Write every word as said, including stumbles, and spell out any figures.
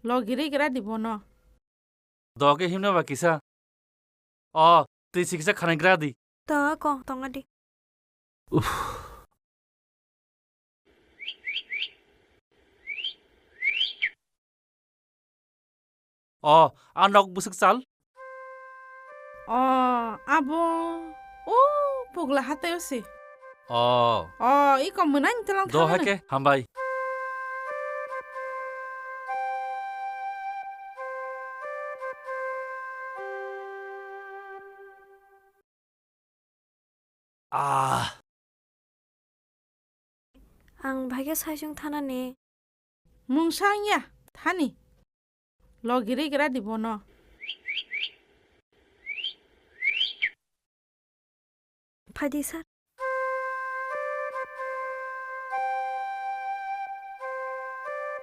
Logi ri gra di bono. Doke himna ba kisa. O, twi si kisa khanai gra di. To ko tonga di. Uff. O, a nok bwswk chal? O, abo, o, pugla hateo se. O. O, iko mwnai tlang. Do thangna. Hake, hambai. Ah. Ang bahai khe saichung thanani. Mungsa wngya thani. Logi ri gra di bono. Phaidi sir.